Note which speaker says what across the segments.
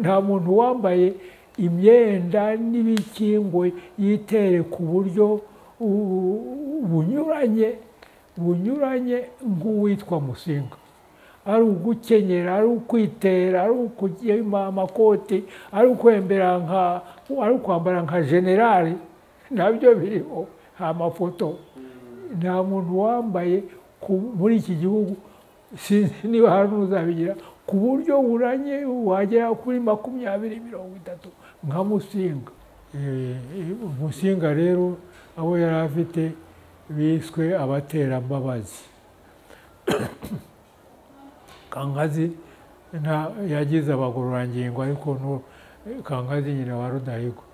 Speaker 1: Nta muntu wambaye imyenda n'ibiki ngo yitere ku buryo bunyuranye nk'uwitwa Musinga. Ari ugukenyera, ari ukwitera, ari ukugema amakoti, ari ukwembera nka, ari ukwambara nka generali, nabyo biriho amafoto. Nta muntu wambaye muri iki gihugu, sinzi niba hari n'uzabigira, ku buryo buranye wagera kuri 20, 30 nka Musinga. Musinga rero abo yari afite biswe abaterambabazi. Kankazi yagize abagororangingo, ariko Kankazi nyina wa Rudahigwa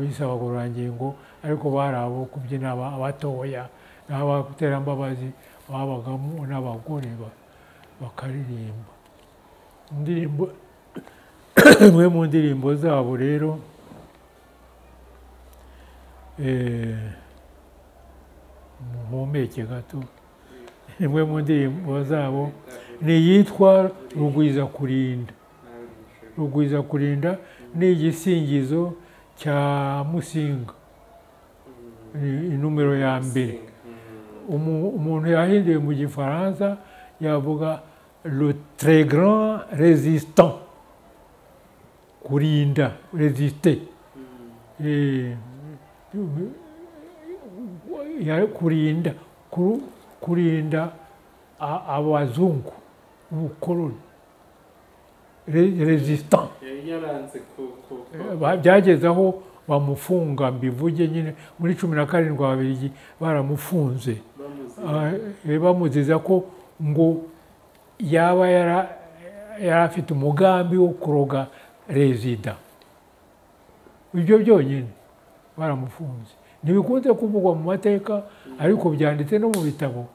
Speaker 1: bise abagororangingo, ariko bari abo kubyina abatoya n'abaterambabazi babagamo n'abagore bakaririmba indirimbo. Imwe mu ndirimbo zabo rero mumpumeke gato, imwe mu ndirimbo zabo ni iyitwa Rugwiza Kurinda. Rugwiza Kurinda ni igisingizo cya Musinga, numero ya mbere. Umuntu yahinduye mu Gifaransa yavuga le très grand résistant, kurinda, résister, kurinda, kurinda abazungu, ubukoloni, résistant. Byageze aho bamufunga, mbivuge nyine, muri 17 Ababiligi baramufunze, bamuziza ko ngo yaba yari afite umugambi wo kuroga rezida. Ibyo byonyine baramufunze. Ntibikunze kuvugwa mu mateka, ariko byanditse no mu bitabo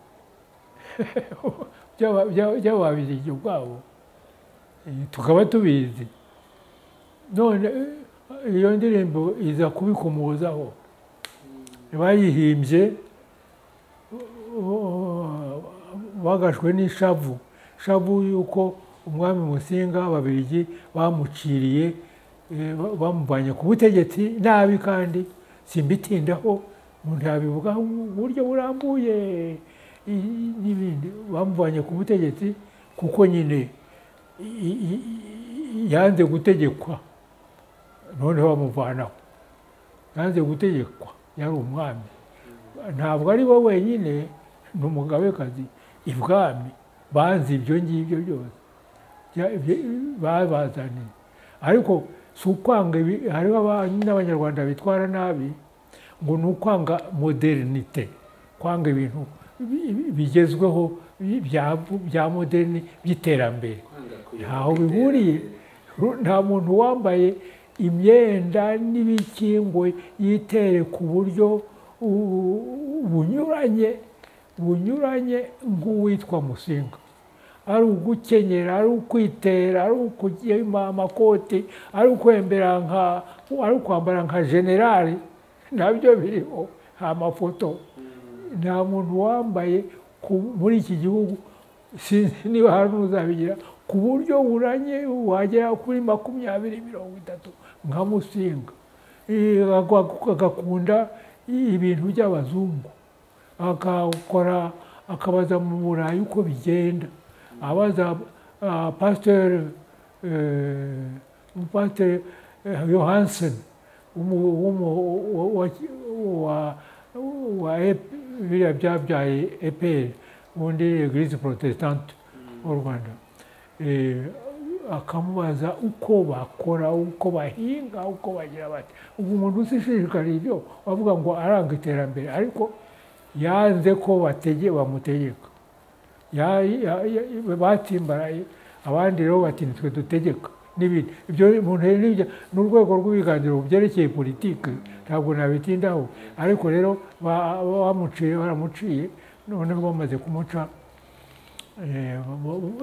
Speaker 1: by'Ababiligi ubwabo, tukaba tubizi. None iyo ndirimbo iza kubikomozaho. Bayihimbye bagashwe n'ishavu, shavu yuko umwami Musinga Ababiligi bamuciriye, bamuvanye ku butegetsi nabi, kandi simbitindaho, umuntu yabivugaho mu buryo burambuye n'ibindi. Bamuvanye ku butegetsi kuko nyine yanze gutegekwa, noneho bamuvanaho. Yanze gutegekwa, yari umwami. Ntabwo ari we wenyine, ni umugabekazi ibwami banze ibyo ngibyo byose babazaniye. Ariko si ukwanga, hariho n'Abanyarwanda bitwara nabi ngo ni ukwanga modernite, kwanga ibintu bigezweho bya moderni by'iterambere. Ntaho bihuriye. Nta muntu wambaye imyenda n'ibiki ngo yitere ku buryo bunyuranye nk'uwitwa Musinga. Ari ugukenyera, ari ukwitera, ari ukugema amakoti, ari ukwembera nka, ari ukwambara nka generali, nabyo biriho amafoto. Nta muntu wambaye muri iki gihugu, sinzi niba hari n'uzabigira, ku buryo buranye wagera kuri 20, 30 nka Musinga. Agakunda ibintu by'abazungu, akakora, akabaza mu Burayi uko bigenda, abaza pasteur Johansen wa biriya byabyaye EPR, ubundi Eglise Protestante mu Rwanda, akamubaza uko bakora, uko bahinga, uko bagira bati. Ubu umuntu usishishikariye ibyo bavuga ngo aranga iterambere, ariko yanze ko bamutegeka. Batsimbaraye, abandi rero bati nitwe dutegeka n'ibindi. Ibyo umuntu n'urwego rw'ibiganiro byerekeye politiki ntabwo nabitindaho, ariko rero bamuciye, baramuciye, noneho bamaze kumuca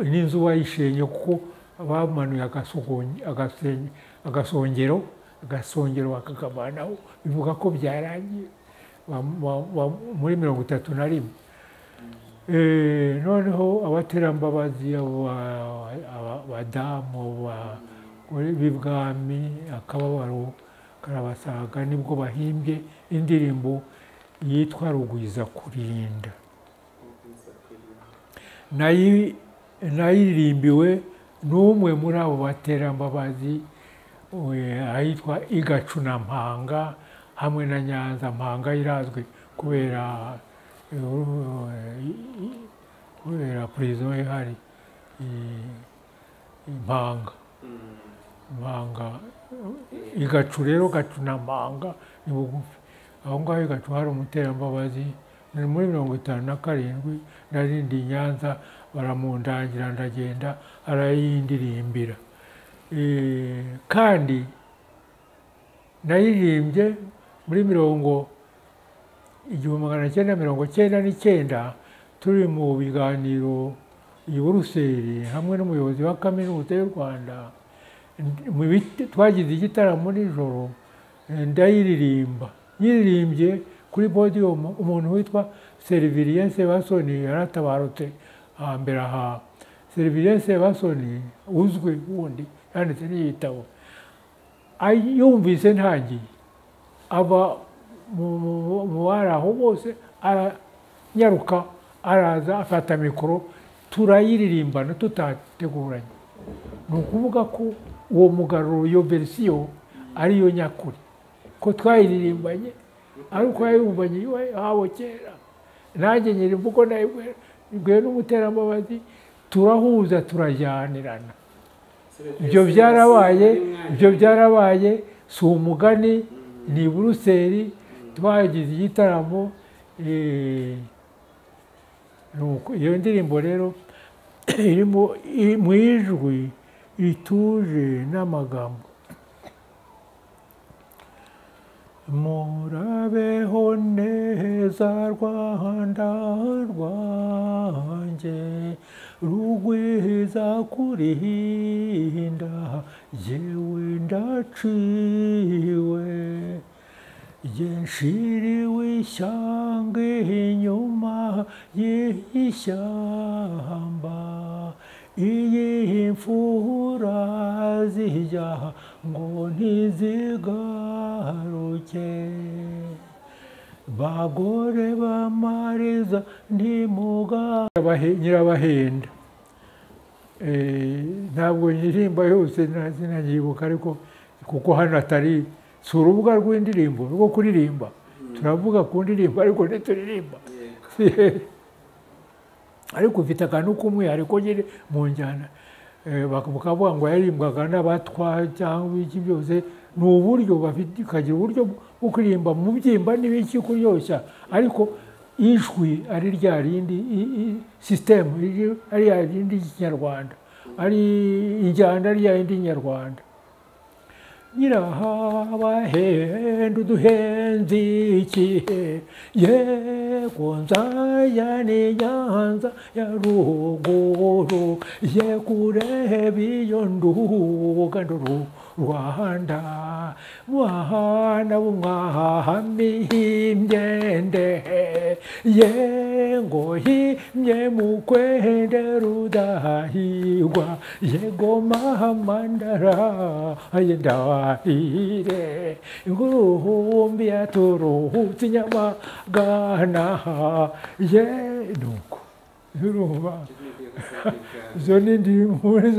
Speaker 1: n'inzu bayishenye, kuko bamanuye agasongero bakakavanaho, bivuga ko byarangiye muri 31. Noneho abaterambabazi, abadamu, b'ibwami akababaro karabasaga, nibwo bahimbye indirimbo yitwa Rugwiza Kurinda. Nayiririmbiwe n'umwe muri abo baterambabazi ahitwa Igacunampanga hamwe na Nyanza. Mpanga irazwi kubera prison ihari Impanga. Impanga Igacu rero Gacunampanga ni bugufi aho ngaho. Igacu hari umuterambabazi, ni muri 57 narindi Nyanza, baramundangira ndagenda arayindirimbira. Kandi nayirimbye muri 1999 turi mu biganiro i Buruseli hamwe n'umuyobozi wa Kaminuza y'u Rwanda. Twagize igitaramo nijoro, ndayiririmba. Nyiririmbye kuri podium, umuntu witwa Servilien Sebasoni yaratabarutse hambere aha. Servilien Sebasoni uzwi wundi yanditse n'igitabo, yumvise ntangiye aba mu bari aho bose aranyaruka araza afata mikoro, turayiririmbana tutateguranye. Ni ukuvuga ko uwo mugaruro, iyo verisiyo ariyo nyakuri, ko twayiririmbanye ari uko yayumvanye iwe habo kera. Nanjye nyiri mvugo nayibwiwe n'umuterambabazi, turahuza turajyanirana. Ibyo byarabaye, si umugani, ni Buruseli twagize igitaramo. Iyo ndirimbo rero irimo mu ijwi rituje n'amagambo: murabeho neza Rwanda rwanjye, rugwiza kurinda yewe ndaciwe, nshiriwe ishyanga inyuma y'ishyamba, iyi mfura zijya ngo ntizigaruke, bagore bamariza ntimuga. Nyirabahenda ntabwo nyirimba yose sinanyibuka, ariko kuko hano atari si urubuga rw'indirimbo rwo kuririmba, turavuga ku ndirimbo ariko ntituririmba. Ariko ufite akantu k'umwihariko nyine mu njyana, bakavuga ngo yaririmbwaga n'abatwa cyangwa iki byose, ni uburyo bafite, ukagira uburyo bwo kuririmba mu byimba n'ibiki kuryoshya, ariko ijwi ari rya rindi, sisitemu ari ya rindi y'ikinyarwanda, ari injyana ari ya yindi y'inyarwanda. Nyirahabahenda uduhenze ikihe, yego nzaya ni Nyanza ya ruguru, ye kureba iyo nduga nduru Rwanda, mwana w'umwami imyende, ye ngo himye mukwende rudahigwa, yego mama ndaraye ndahire, ingurumbi yaturuhutse inyamagana, ye nuko urumva izo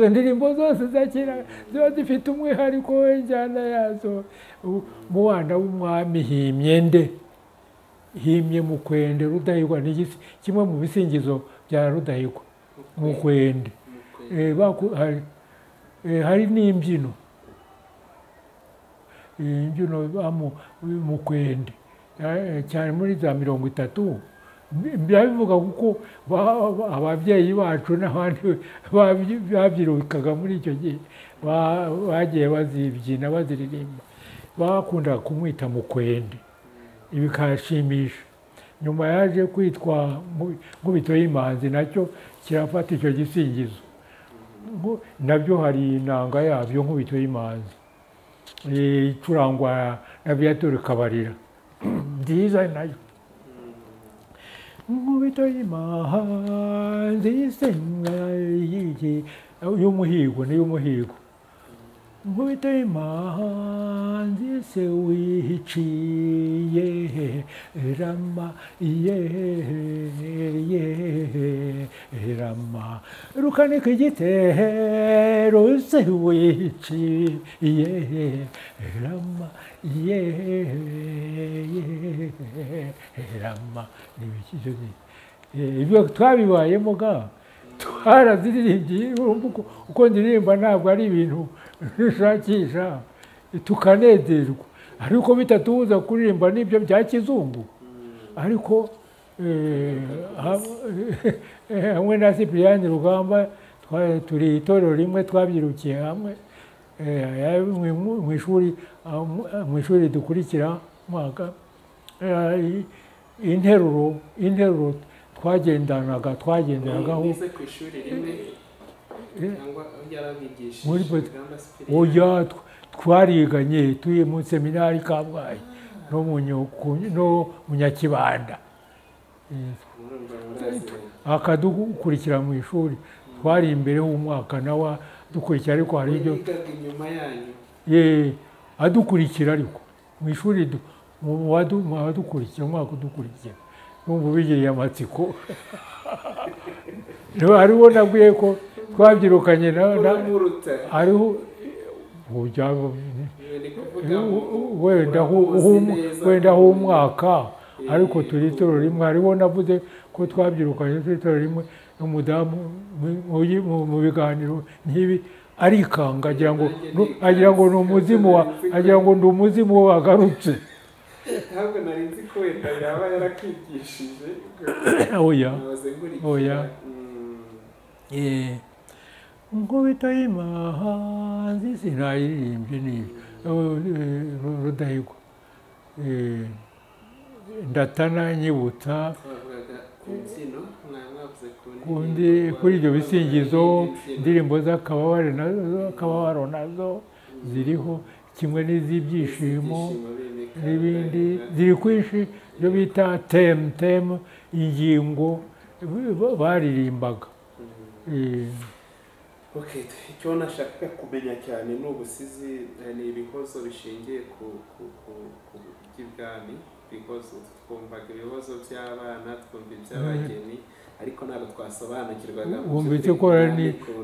Speaker 1: ndirimbo zose za kera ziba zifite umwihariko w'injyana yazo. Mu bana w'umwami himye nde, himye mukwende Rudahigwa, ni kimwe mu bisingizo bya Rudahigwa, mukwende. Hari n'imbyino, imbyino mukwende cyane muri za 30. Byabivuga kuko ababyeyi bacu n'abandi babyirukaga muri icyo gihe bagiye bazibyina baziririmba, bakundaga kumwita mukwende, bikashimisha. Nyuma yaje kwitwa Nkubito y'Imanzi, nacyo kirafata icyo gisingizo, nabyo hari inanga yabyo Nkubito y'Imanzi icurangwa na Viateur Kabarira, nziza nayo. Nkubito y'Imanzi y'umuhigo, ni y'umuhigo. Nkubito y'imanzi se wiciye rama ye rama rukanika igitero se wiciye rama ye rama. Ibyo twabibayemo ga twaraziririmbye. Uko ndirimba ntabwo ari ibintu nshakisha tukanezerwa, ariko bitatubuza kuririmba n'ibyo bya kizungu. Ariko hamwe na Cyprien Rugamba turi itorero rimwe, twabyirukiye hamwe mu ishuri dukurikira mwaka. Interuro twagendanaga twagenderagaho
Speaker 2: ku ishuri rimwe cyangwa yarabigishije?
Speaker 1: Oya, twariganye turi mu seminari Kabgayi no mu Nyakibanda, akadukurikira mu ishuri. Twari imbere w'umwaka nawe dukurikira, ariko hari ibyo adukurikira, ariko mu ishuri mu badukurikira umwaka udukurikira. Numva ubigiriye amatsiko. Hariho nabwiye ko twabyirukanye hariho wenda h'umwaka, ariko turi itorero rimwe. Hariho navuze ko twabyirukanye turi itorero rimwe n'umudamu mu biganiro nk'ibi arikanga agira ngo ni umuzimu, agira ngo ndi umuzimu wagarutse.
Speaker 2: Ntabwo nari nzi ko wenda yaba yarakwigishije.
Speaker 1: Oya oya. Nkubito y'imanzi sinayiririmbye ni Rudahigwa. Ndatana nyibutsa kuri ibyo bisingizo, indirimbo z'akababaro nazo ziriho kimwe n'iz'ibyishimo n'ibindi ziri kwinshi, ibyo bita temu ingingo baririmbaga.
Speaker 2: Icyo nashakaga kumenya cyane ni ubusizi, ni ibihozo bishingiye ku by'ibwami. Ibihozo twumvaga ibihozo by'abana, twumva iby'abageni, ariko ntabwo twasobanukirwaga.
Speaker 1: Wumva icyo ukora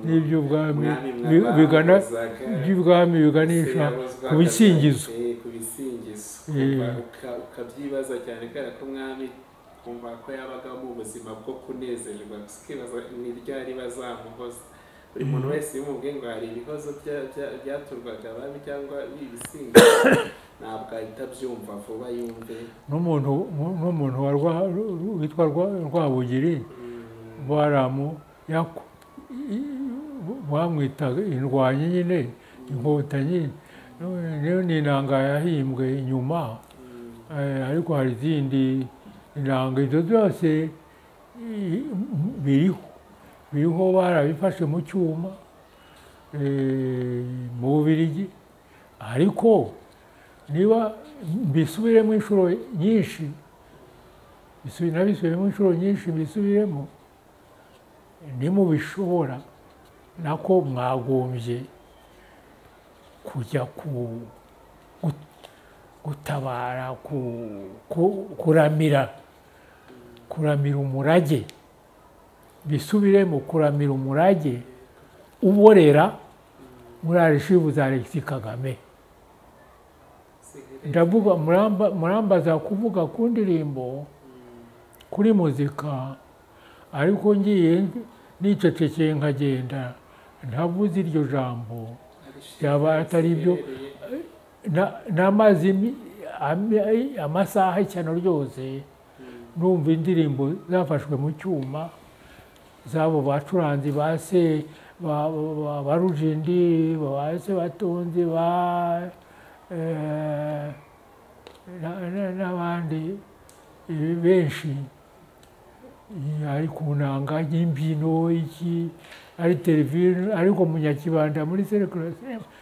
Speaker 1: n'iby'ubwami bigana iby'ubwami biganisha ku bisingizo.
Speaker 2: Ku bisingizo ukabyibaza cyane, kubera ko umwami twumva ko yabaga mu buzima bwo kunezerwa, gusa ukibaza ni ryari bazamuhoza. Buri muntu wese iyo umubwiye ngo hari ibihozo byaturwaga ababi cyangwa ibisingizo, ntabwo ahita abyumva vuba yumve.
Speaker 1: N'umuntu witwa Rwabugiri baramu bamwitaga indwanyi nyine, inkotanyi, niyo ni inanga yahimbwe inyuma, ariko hari izindi inanga. Ibyo byose biriho barabifashe mu cyuma mu Bubiligi. Ariko niba mbisubiremo inshuro nyinshi, nabisubiremo inshuro nyinshi, mbisubiremo nimubishobora, nako mwagombye kujya gutabara, kuramira umurage. Bisubiremo kuramira umurage uborera muri arishivu za Alexis Kagame. Ndavuga murambaza kuvuga ku ndirimbo, kuri muzika, ariko ngiye nicecekeye nkagenda ntavuze iryo jambo, byaba atari byo. Namaze amasaha ishyano ryose numva indirimbo zafashwe mu cyuma z'abo bacuranzi ba se ba Rujindi, ba se Batunzi, ba n'abandi benshi, ari ku nanga y'imbyino iki, ari televiziyo, ariko mu Nyakibanda muri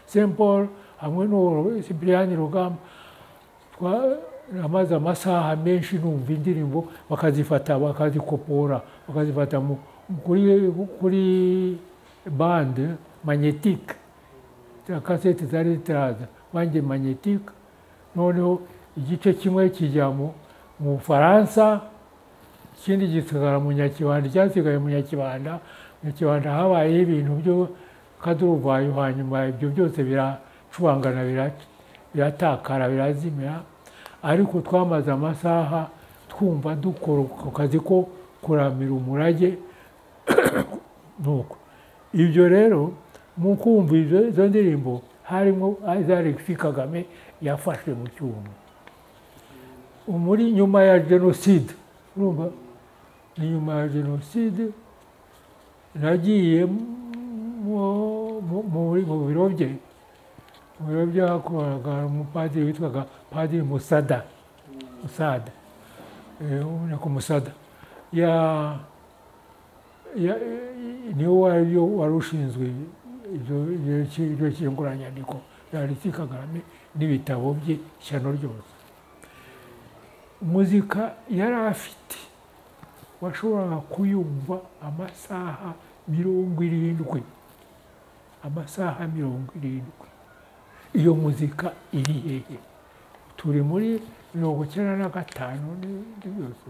Speaker 1: Saint Paul hamwe n'uwo Cyprien Rugamba, amaze amasaha menshi numva indirimbo bakazifata bakazikopora, bakazifata kuri bande magnétique. Kasete zari zitaraza, bande magnétique. Noneho igice kimwe kijya mu Bufaransa, ikindi gisigara mu Nyakibanda. Cyasigaye mu Nyakibanda, mu Nyakibanda habayeho ibintu byo kaduruvayo, hanyuma ibyo byose biracubangana, biratakara, birazimira. Ariko twamaze amasaha twumva dukora ako kazi ko kuramira umurage. Nuko ibyo rero mu kumva izo ndirimbo harimo iza Alexis Kagame yafashwe mu cyuma muri nyuma ya jenoside. Urumva, ni nyuma ya jenoside nagiye mu biro bye. Mu biro bye hakoraga umupadiri witwaga Padiri Musada, Musada, ubona Musada niwe wari ushinzwe ibyo shyinguranyandiko bya Alexis Kagame n'ibitabo bye ishyano ryose. Muzika yari afite washoboraga kuyumva amasaha 70, amasaha 70. Iyo muzika iri hehe? Turi muri 95 n'ibindi byose.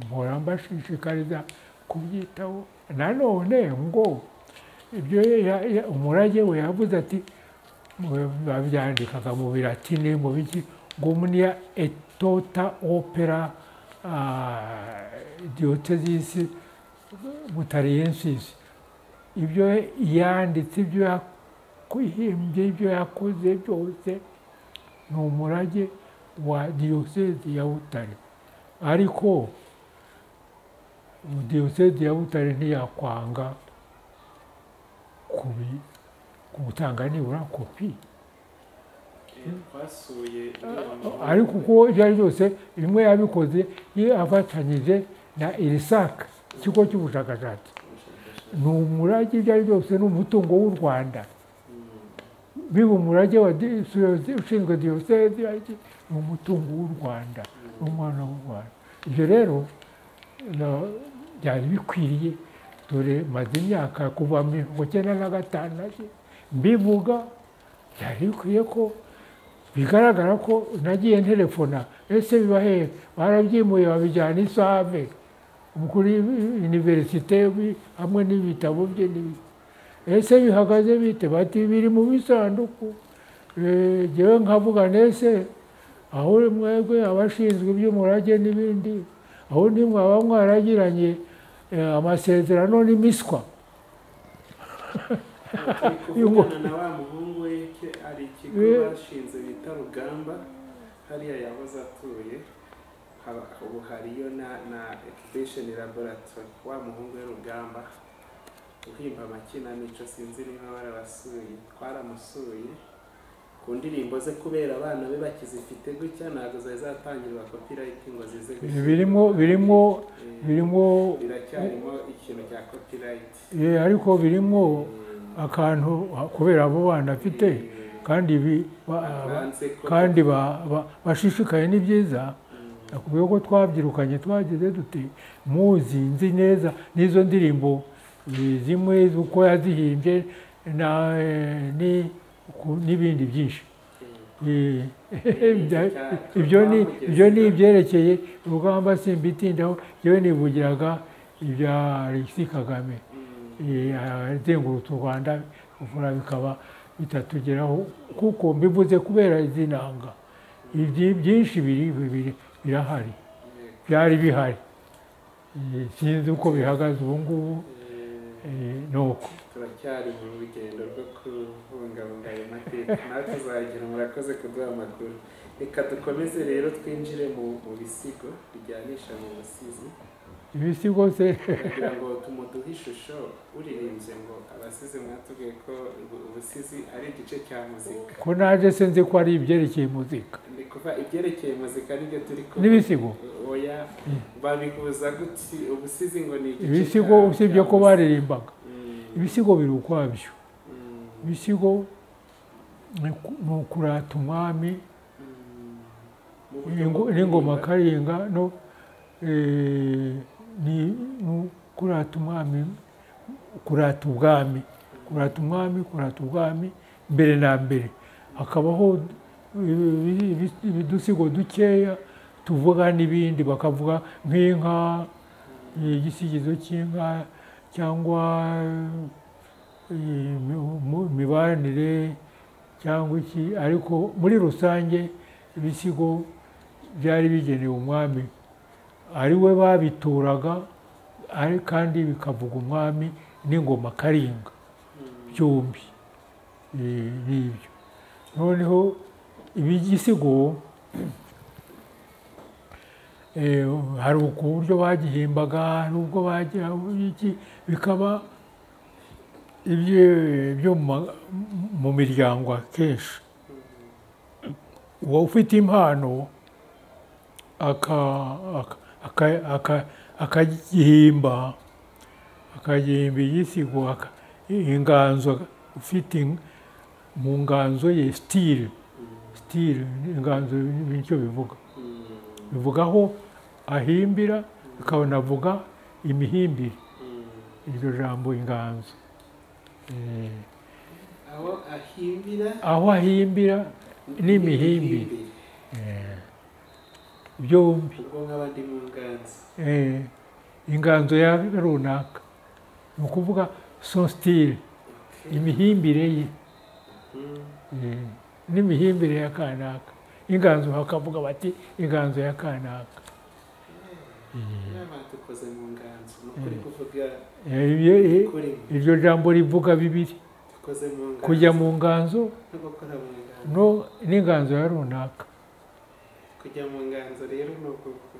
Speaker 1: Mpora mbashishikariza kubyitaho. Nanone ngo ibyo umurage we yavuze ati, babyandikaga mu bilatini mu biki, ngo omnia et tota opera diocesis Butariensis. Ibyo yanditse, ibyo yahimbye, ibyo yakoze byose ni umurage wa diyosezi ya Butare. Ariko diyosezi ya Butare ntiyakwanga gutanga nibura kopi. Ariko uko ibyo ari byose bimwe yabikoze afatanyije na IRSAC, ikigo cy'ubushakashatsi. Ni umurage, ibyo ari byose ni umutungo w'u Rwanda. Biba umurage wa ushinzwe diyosezi, ni umutungo w'u Rwanda, n'umwana w'u Rwanda. Ibyo rero byari bikwiriye. Dore maze imyaka kuva 95 mbivuga, byari bikwiye ko bigaragara ko nagiye ntelefona, ese biba hehe? Barabyimuye babijyana i Save kuri universite hamwe n'ibitabo bye n'ibindi. Ese bihagaze bite? Bati biri mu bisanduku. Jyewe nkavuga nese aho mwebwe abashinzwe iby'umurage n'ibindi, aho ntimwaba mwaragiranye amasezerano n'imiswa.
Speaker 2: Kuvugana na wa muhungu we, ari ikigo bashinze bita Rugamba, hariya yahoze atuye, ubu hariyo na Education Laboratory. Wa muhungu we Rugamba uhimba amakinamico, sinzi niba barabasuye, twaramusuye ku ndirimbo ze, kubera abana be bakizifite gutya ntabwo zari zatangirwa copyright ngo zize gushyirwa.
Speaker 1: Birimo
Speaker 2: biracyarimo ikintu cya copyright.
Speaker 1: Ariko birimo akantu kubera abo bana afite, kandi kandi bashishikaye ni byiza. Nakubwiye ko twabyirukanye, twagize dute muzi nzi neza n'izo ndirimbo zimwe uko yazihimbye n'ibindi byinshi. Ibyo ni ibyerekeye Rugamba, simbitindaho. Yewe nivugiraga ibya Alexis Kagame azengurutse u Rwanda, uvura bikaba bitatugeraho, kuko mbivuze kubera izi nanga. Byinshi birahari, byari bihari, sinzi uko bihagaze ubu ngubu. Nuko
Speaker 2: turacyari mu rugendo rwo kubungabunga ayo mateka, nawe tuzagira. Murakoze kuduha amakuru. Reka dukomeze rero twinjire mu bisigo bijyanisha mu busizi.
Speaker 1: Ibisigo se
Speaker 2: kugira ngo tumuduhe ishusho uririmbye ngo abasizi mwatubwiye ko ubusizi ari igice cya muzika.
Speaker 1: Ko naje se nzi ko ari ibyerekeye muzika.
Speaker 2: Ni kuva ibyerekeye muzika nibyo turi kuvuga.
Speaker 1: N'ibisigo?
Speaker 2: Oya, babikuza gutsi ubusizi ngo ni igice.
Speaker 1: Ibisigo usibye ko baririmbaga. Ibisigo biri ukwabyo. Ibisigo ni ukurata umwami n'ingoma Karinga, no ni kurata umwami, kurata ubwami, Kurata umwami, kurata ubwami mbere na mbere. Hakabaho udusigo dukeya tuvuga n'ibindi, bakavuga nk'inka, igisigizo cy'inka cyangwa imibanire cyangwa iki, ariko muri rusange ibisigo byari bigenewe umwami, ari we babituraga, kandi bikavuga umwami n'ingoma Karinga byombi n'ibyo. Noneho ibigisigo hari uburyo bagihimbaga, n'ubwo bagira iki, bikaba ibyo mu miryango akenshi. Uwo ufite impano akagihimba, akagihimba igisigo, inganzo, ufite mu nganzo ye style, style inganzo nicyo bivuga, bivuga aho ahimbira, bikanavuga imihimbire, iryo jambo inganzo.
Speaker 2: Aho ahimbira,
Speaker 1: aho ahimbira n'imihimbire byombi.
Speaker 2: Ubwo nk'abandi mu nganzo,
Speaker 1: inganzo ya runaka, ni ukuvuga son style, imihimbire ye n'imihimbire ya kanaka. Inganzo bakavuga bati inganzo ya kanaka. Iryo jambo rivuga bibiri, kujya mu nganzo n'inganzo ya runaka.
Speaker 2: Kujya mu nganzo rero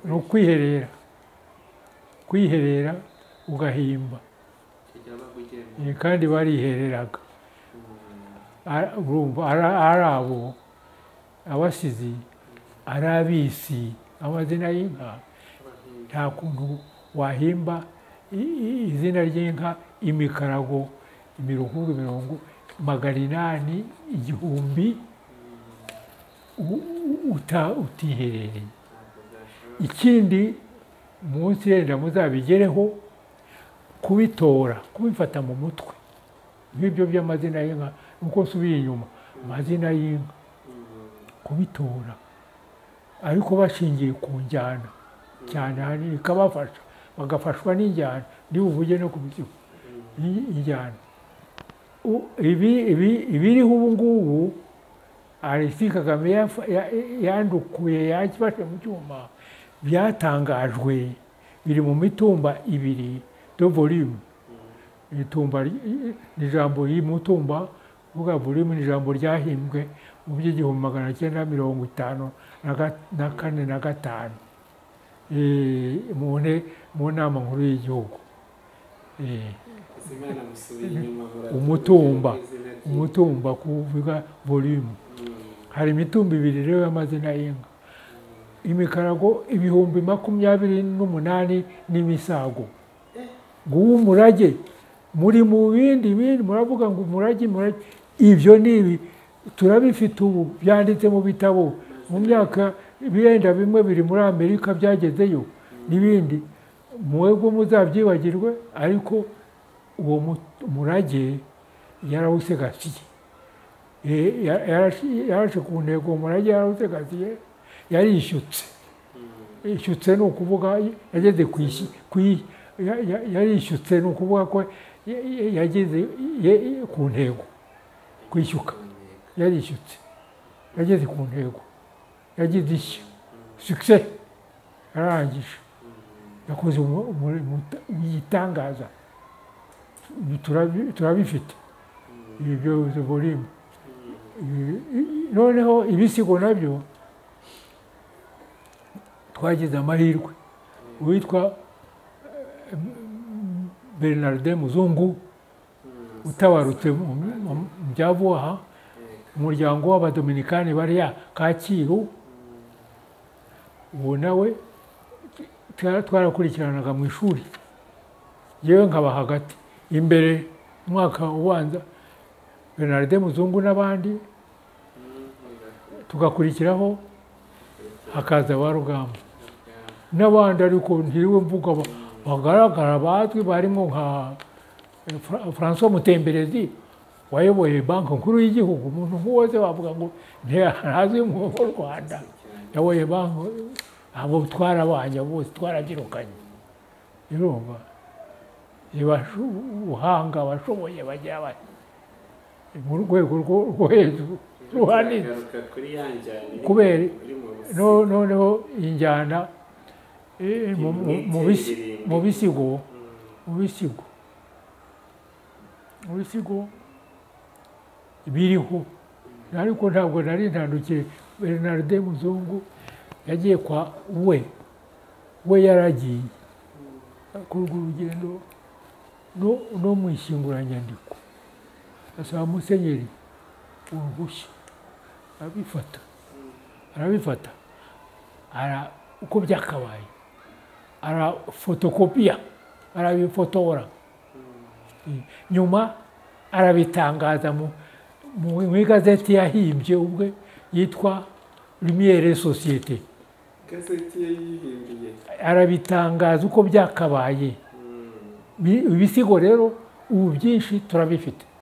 Speaker 1: ni ukwiherera, kwiherera ugahimba, kandi barihereraga. Urumva ari abo abasizi, ari abisi, amazina y'inka. Nta kuntu wahimba izina ry'inka imikarago imirongo imirongo 800 1000 utiherereye. Ikindi munsi yenda muzabigereho, kubitora, kubifata mu mutwe nk'ibyo by'amazina y'inka, uko nsubiye inyuma amazina y'inka kubitora, ariko bashingiye ku njyana cyane, ahanini ikabafasha, bagafashwa n'injyana, ndibuvuge no ku bisigo injyana. Ibiriho ubu ngubu Alexis Kagame yandukuye, yakifashe mu cyuma, byatangajwe biri mu mitumba ibiri do volume. Itumba ni ijambo y'umutumba, kuvuga volume ni ijambo ryahimbwe mu by'1954 na 5 mu nama nkuru y'igihugu. Umutumba, umutumba kuvuga volume. Hari imitumba ibiri rero y'amazina y'inka, imikarago 28,000 n'imisago. Nguwo umurage muri mu bindi bindi muravuga ngo umurage, umurage, ibyo ni ibi turabifite ubu, byanditse mu bitabo mu myaka biyenda bimwe biri muri Amerika byagezeyo n'ibindi, mwebwe muzabyibagirwe, ariko uwo murage yarawusigasiye, yarashe ku ntego. Umurage yarawusigasiye, yarishyutse. Ishyutse ni ukuvuga yageze ku yarishyutse, ni ukuvuga ko yageze ku ntego. Kwishyuka, yarishyutse, yageze ku ntego, yagize ishya, succès, yarangije, yakoze umurimo w'igitangaza. Turabifite ibyo volume. Noneho ibisigo nabyo twagize amahirwe, uwitwa Bernardin Muzungu utabarutse mu bya vuba, umuryango w'abadominikani bariya Kacyiru, uwo nawe twarakurikiranaga mu ishuri, yewe nkaba hagati imbere umwaka ubanza, Bernardin Muzungu n'abandi, tugakurikiraho hakaza ba Rugamba n'abandi, ariko ntiriwe mvuga bagaragara bazwi, barimo nka François Mutemberezi wayoboye Banki Nkuru y'Igihugu, umuntu nk'uwo se wavuga ngo ntazwi mu Rwanda, yayoboye banki, abo twarabanye bose twarabyirukanye. Urumva ubuhanga abashoboye bagira bati mu rwego rwo hejuru ruhanitse.
Speaker 2: Turagaruka kuri ya njyana iri
Speaker 1: Kubera
Speaker 2: iri mu bisigo.
Speaker 1: Noneho injyana mu bisigo, mu bisigo biriho, ariko ntabwo nari ntandukiye. Bernardin Muzungu yagiye kwa we yaragiye kuri urwo rugendo no mu ishyinguranyandiko, asaba musenyeri uruhushya, arabifata uko byakabaye, arafotokopiya, arabifotora, nyuma arabitangaza mu igazeti yahimbye ubwe yitwa Lumière Société.
Speaker 2: Igazeti ye yihimbiye.
Speaker 1: Arabitangaza uko byakabaye. Ibisigo rero ubu byinshi turabifite.